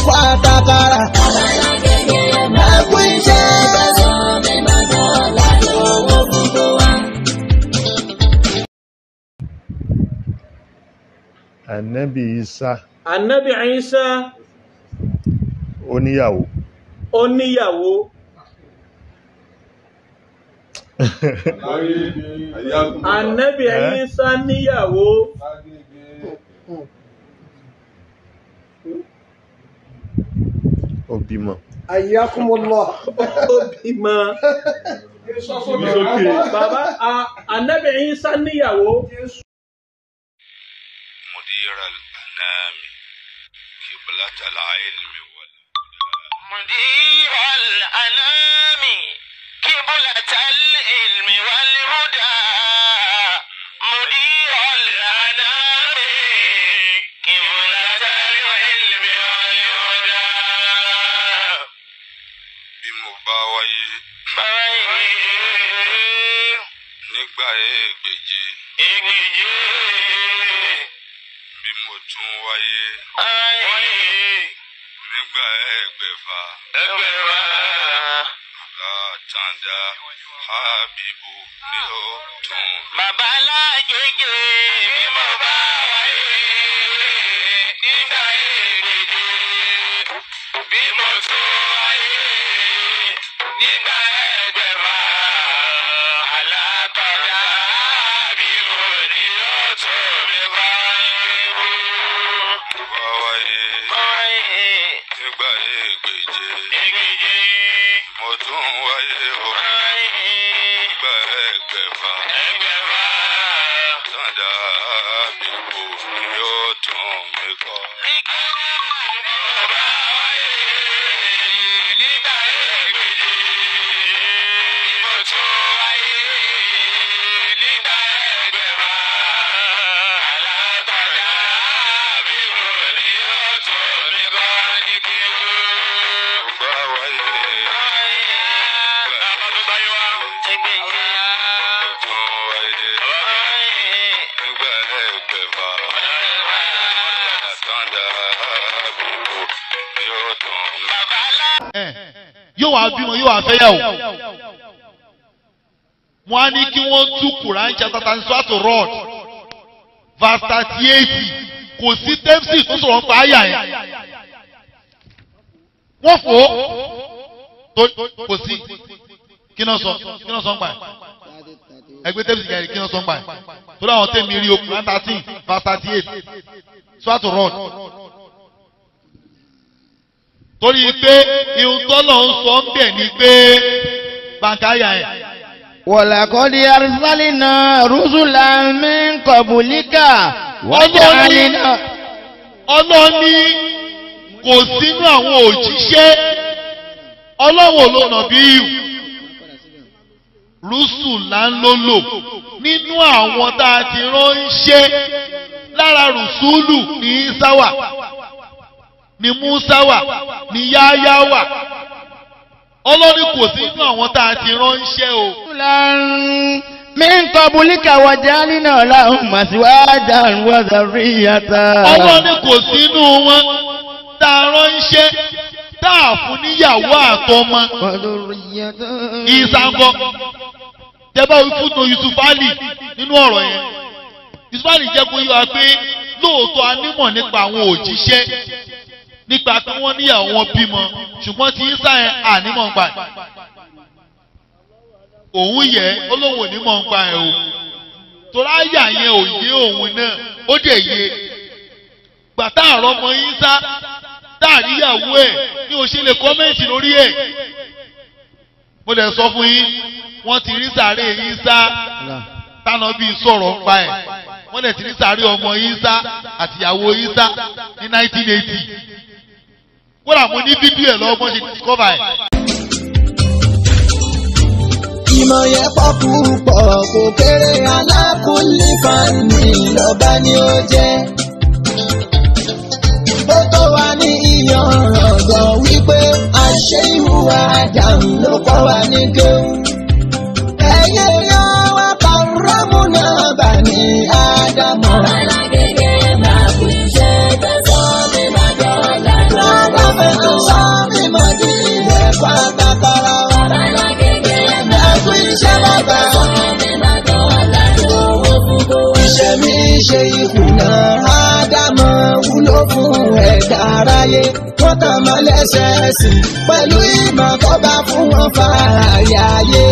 ẹ̀kọ́ àtàkàrà. Ẹ̀kú iṣẹ́. Ànábì Isa. Ànábì Isa. Ó níyàwó. Ó níyàwó. Ànábì Isa níyàwó. Ó bímọ. Ayyakumullah. Ó bímọ. Bàbá Ànábì Isa níyàwó. مدير الأنام قبلة العلم والهدى. مدير الأنام قبلة العلم والهدى. مدير الأنام قبلة العلم والهدى. Bí mo bá wáyé nígbà ègbèje, Ègbèje. Bí mo tún wáyé nígbà ẹgbẹ̀fà, Ẹgbẹ̀fà. Látàndá Hábíbù ni ó tún. Bàbá Lágége bí mo bá wáyé nígbà ègbèje, bí mo tún wáyé nígbà ẹgbẹ̀fà, Alátàndá Hábíbù ni ó tún mi bá. Bá wáyé nígbà ègbèje, Ègbèje. Mo tún wáyé o nígbà ẹgbẹ̀fà, Ẹgbẹ̀fà. Látàndá Hábíbù ni ó tún mi kọ́. Bá wáyé tún wáyé nígbà ẹgbẹ̀fà, Látàndá Hábíbù ni ó tún mi. Yóò wá bímọ, yóò wá fẹ́yàwó. Wọ́n á ní kí wọ́n tú Quran chapter 32 rod verse 38. Kò sí tẹ́psì tó sọ̀rọ̀ nípa àyà yẹn. Wọ́n fò ó kò sí. Kí náà sọ, kí náà sọ ń pa ẹ̀? Ẹgbẹ́ tẹ́psì kẹrin, kí náà sọ ń pa ẹ̀? Torí àwọn tẹ́mi rí o, Quran 13 verse 38 swat rod. Torí pé ihun tọ́lọ̀ ń sọ ń bẹ̀ ni pé bàǹkáyà ẹ̀. ولقد أرسلنا رسلا من قبلك وجعلنا Ọlọ́ni kò sínú àwọn òjíṣẹ́ ọlọ́wọ̀ ló nà bí ìwù rúṣù là ń lò lò nínú àwọn tá a ti ránṣẹ́ lára rùsúlù ní Ìsá wà, ní Músá wà, ní Yáyá wà. Ọlọ́ni kò sínú àwọn tá a ti ránṣẹ́ o. رسلا من قبلك وجعلنا لهم أزواجا وذرية. Ọlọ́ni kò sínú wọn tá a ránṣẹ́ tá a fún níyàwó àtọmọ. وذرية. Ìsàngọ tẹ́bá fúnnu Yusuf Ali nínú ọ̀rọ̀ yẹn. Yusuf Ali jẹ́ kó yé wa pé lóòótọ́ a nímọ̀ nípa àwọn òjíṣẹ́, nípa pé wọ́n níyàwó, wọn bímọ, ṣùgbọ́n tí Ìsá yẹn ànímọ̀ ń pa ẹ̀. Òun yẹ ó lóun ò nímọ̀ ń pa ẹ̀ o. Torí àyà yẹn ò yé òun náà, ó dẹ̀ yé. Gbàtà àrọ́mọ Ìsá táàríyàwó ẹ̀ ní o ṣe lè comment lórí ẹ̀. Mo lè sọ fún yín, wọ́n ti rí sàárè Ìsá tánà bíi sọ̀rọ̀ ń pa ẹ̀. Wọ́n lè ti rí sàárè ọmọ Ìsá àtìyàwó Ìsá ní 1980. Kódà mo ní fídíò ẹ̀ lọ́wọ́ bọ́n ṣe discover ẹ̀. Ìmọ̀ yẹn pọ̀ púpọ̀ kò kéré, alákùnlé fani lọ́ba ni ó jẹ́. Ó tó wa ní ìyànràn gan wípé àṣẹ ìhùwà Ádámù ló kọ́ wa ní kéwù. Ẹyẹ yan wa kàrámù náà bà ní Ádámù. Alágége máa kú iṣẹ́ tẹ̀sán mi máa dọ̀la. Lọ́dọ̀ ṣe ìkùnà ádámọ̀ wúlò fún ẹ̀dá aráyé. Wọ́n tàn mọ́ lẹ́sẹ̀ẹ́sì pẹ̀lú ìmọ̀ tó bá fún wọn fààyè ayé.